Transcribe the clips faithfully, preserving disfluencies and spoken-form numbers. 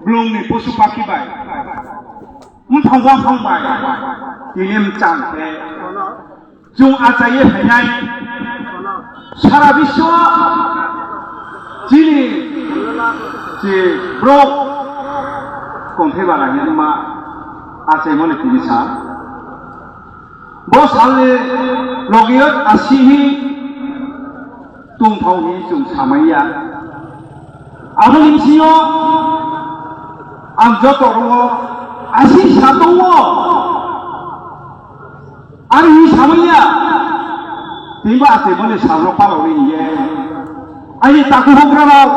Blongni posu pakhi bai, mphang waphang bai, tini mchang khe chwng achaiwi phainai sara biswa chini si borok kongthai bara hinma achaimani tini sa. Bo salni logi asihwi tongthok hinwi chwng samaiya. Aboni bisingo ang joto rwo asih sa tongo. Ani hinwi samaiya. Twibo achaimani salno palokni hiye. Ani takhuk bugrarok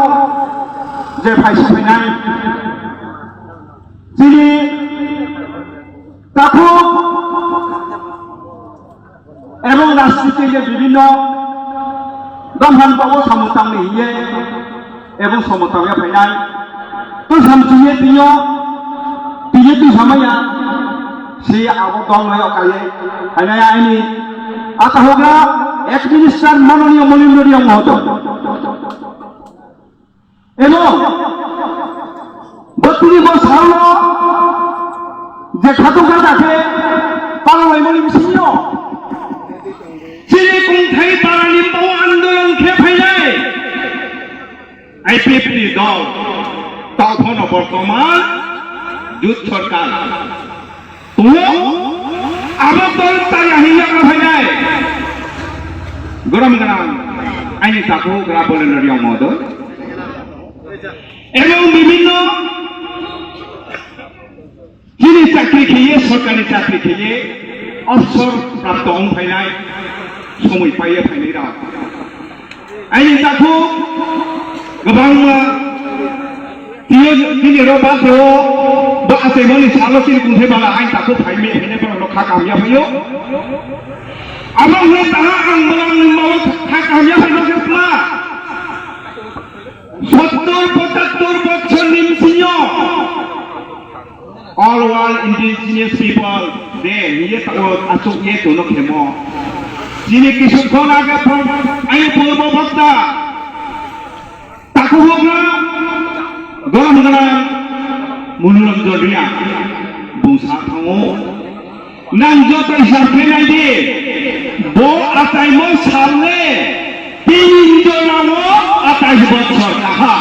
je phaisa phainai. Chini takhuk ebong rajniti je bibhinno dophani bago samung tangni hiye ebong samung tangya phainai. To samsungye twiyo, twiyo twi samaya, si abo dol noi okaye, phainai aini ata hogra ex minister manoniyo Molindro Riyang mohodoy. Eno, botini bo salno je khatung kha dakhe palalaimani bisingo chini kungthai parani bo andolon khe phainai I P F T dol, tokhono bortoman jut sorkar. Tongo, abo tol chaya hinwi yakna phainai. Gorom gwnang, aini takhuk gra Bolendra Riyang mohodoy. Ebong bibhinno chini chakri khiye, sorkarni chakri khiye, obsor prapto wng phainai, somoi paiye phainai rok. Aini takhuk kwbangma tini, tini rok ba teo bo achaimani salo chini kungthai bala aini takhuk phaimi phainai borok no kha kamya phaio. Abo hwnwi taha ang bolongni mao kha kamya phaino khe pla. Sottor pochattor bochorni bisingo All World Indigenous People Day hiye tago achuk ye tono khemo. Chini kisuk khon age pro-, aini purbo bokta. Takhuk bugra gorom gwnang Manoranjan Riyang bung sa thango. Nang joto hisab khe nai di, bo achaimo salni tin jora no atais bochor kaha.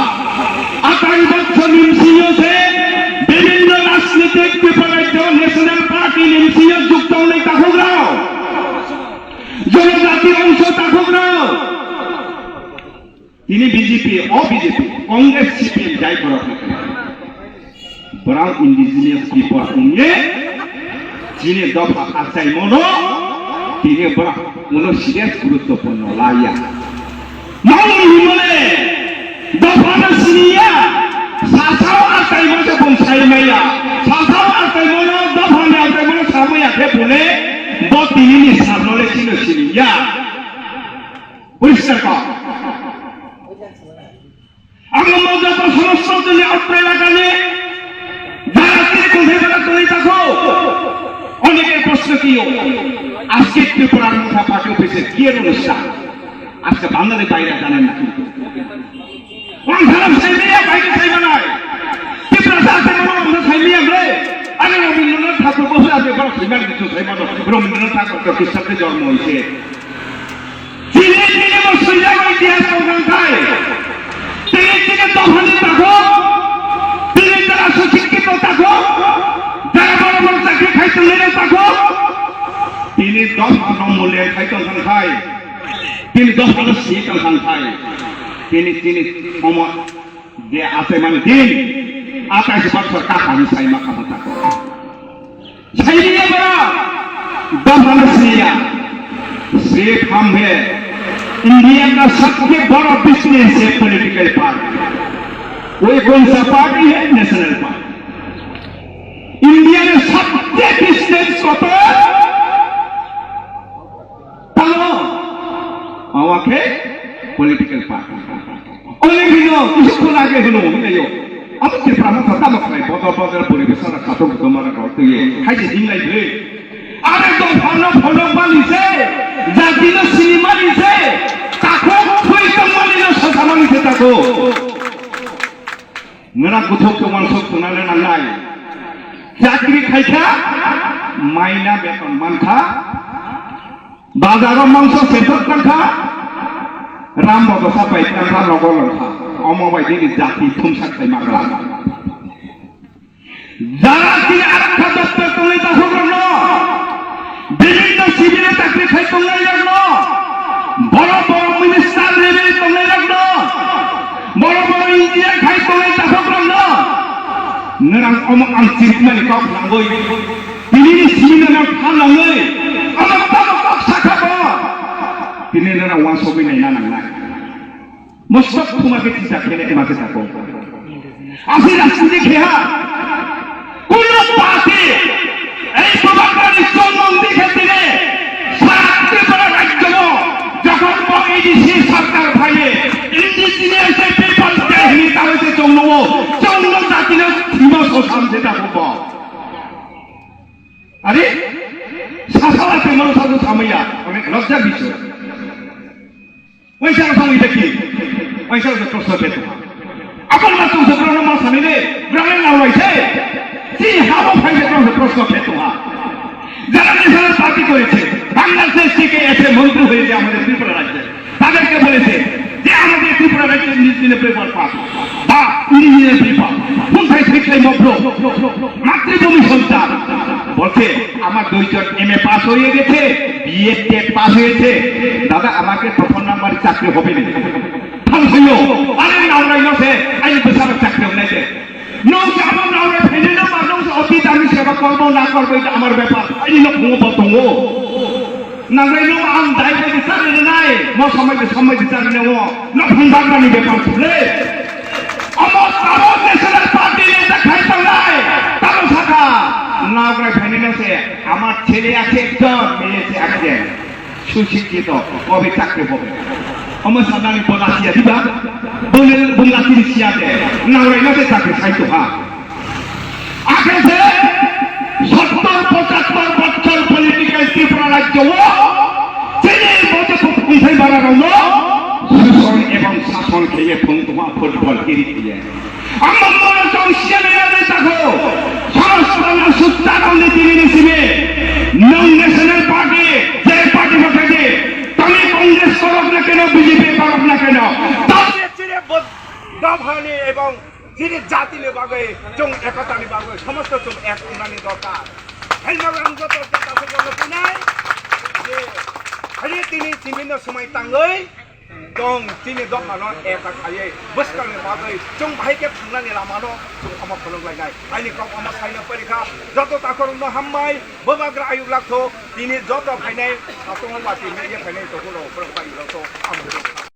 Atais bochor ni bisingo se bibhinno rajnitik Tripura Rajya National Party ni bisingo jukto wngnai takhuk rok, jonojati ongso takhuk rok. Tini B J P, o B J P, Congress, C P M jai borok ni khe. Borok indigenous people wngye, chini dopha achaimono, tini borok kuno serious guruttopurno laiya. Mangni himone, dophano siniya, sasao achaimo se bung saimaya, sasao achaimono, dophani achaimono samaya khe bune, bo tinini sarno le chino siniya. Poriskar kok. Ang joto somosto joni otro elakani jara tini kunthai bara tongwi tako. Oneke proshno kiyo, ajke Tripura Motha Party office-e ki onusthan? Ajke Bangladesh baire janen na kintu. Wang tharam saimaya, baire saimanai. Tripura sa saimano, wang tharam saimaya bre. Ane Rabindranath Thakur bose ajke bara saimani kichu saimano. Rabindranath Thakur to Khristabre jormo hoise. Tini tini bo swijak bai tiyar tongkang khai. Tini tini dophani takhuk. Tini jara susikkito takhuk. Jara boro boro chakri khai tongnai takhuk. Tini dophano mulya khai tongkang khai. Tini dophano si tongkang khai. Tini tini omo je achaimani din. Atais bochor kakani saima kamo takhuk. Sailiya bara, dophano siniya. Sirf hum hai India ka sabse bada business hai political party. Koi kaun sa party hai? National party. India mein sabse business kota hai? Tamo, awa khe political party. Only hino, kisu khuna age hino, hino yo. Amo Tipra Motha tamo khlai, bodol bodol poribesh aro katok tomar rok twi, hai se hinglai bwrwi. Are dophano phonok mani se, jati no sini mani se, takhuk thwi tong mani no sasa mani se takhuk. Nwrang kuthuk khe uansuk thungnani nangnai. Chakri khaikha, maina beton mankha, bazaro mangso sethok tangkha, ram bo dosa pai tangkha, nogo longkha. Omo bai nini jati thumsak khai mangla. Jara tini arakha doptor tongnai takhuk rokno, bibinno civil chakri khai tongnai rokno, boro boro minister level tongnai rokno, boro boro engineer khai tongnai takhuk rokno, nwrang omo ang chirikmani kok nangoi, tini ni simi nwrang kha nangoi, omo tamo kok sakha bo, tini nwrang uansugui naina nangnai. Mostok thuma khe tisa khele ema khe tako. Asi rajniti khe ha. Kuno party ei Bubagrani chongmung dikhe tine sara Tripura rajyo jokhon bo A D C sarkar phaye indigenous people day hini tamo se chongno chongno jatino thima sosam se tako bo. Are sasala te mano sasu samaya onek lajja bisoy. Waisa rok tong ida ki? Waisa rok proshno khe tongha. Apan ma tong se proshno ma sani de, brang na lai se. Si habo phai se tong se proshno khe tongha. যারা national party করেছে, বাংলাদেশ থেকে এসে মন্ত্রী হয়েছে আমাদের ত্রিপুরা রাজ্যে, তাদেরকে বলেছে যে আমাদের ত্রিপুরা রাজ্যের নিজ দিনে পেপার পাস বা ইঞ্জিনিয়ার পেপার, কোথায় শিক্ষায় মগ্ন, মাতৃভূমি সন্তান। বলছে, আমার দুইজন এম এ পাস হয়ে গেছে, বিএড টেট পাস হয়েছে, দাদা আমাকে প্রথম নাম্বারে চাকরি হবে না। Thang sayo, are nang rai no se, ai besar chakri hone se. Nung se abo nang rai phai no ba nung se office ami seba korbo na korbo, ita amar bepar, ai no khungo bo tongo. Nang rai no ang dai bai besar ne nai, mo samai de samai besar ne o, no phang bag ni bepar le. Omo tamo National Party ni ta khai tangnai, tamo saka. Nang rai phai no se, amar chele ache ekjon, meye ache ekjon. সুশিক্ষিত, কবে চাকরি হবে? Omo sanani bola siya diba? Bongel bongla tini siya de. Nang rai no se chakri sai to ha. Akhe se সত্তর পঁচাত্তর বছর political Tripura rajyo o chini mote khuk khumthai bara rok no suson ebong sason kheye phung tongma football kiri kheye. Ang mano tong siya na ya de tako. Saras tang ang sutta tang de tini ni simi. Nang National Party, je party ba kaje. Tami Congress korok na keno, B J P korok na keno. Tami chire bod-, dobhani ebong chire jati ni bagwi, chong ekota ni bagwi, somosto chong ek ongnani dorkar. Hai ma ang joto joto ko joto pinai. Je, hari tini simi no sumai tangwi. Chwng chini dopha no ekta khaiwi bwskangni bagwi chwng bahai khe thangnani lama no chwng omo phunuk lainai. Aini kok omo saino pori kha, joto takhorok no hambai, Bubagra ayuk lak tho, tini joto phainai, satung ba tini ye phainai tokhulo borok bai rok tho, ang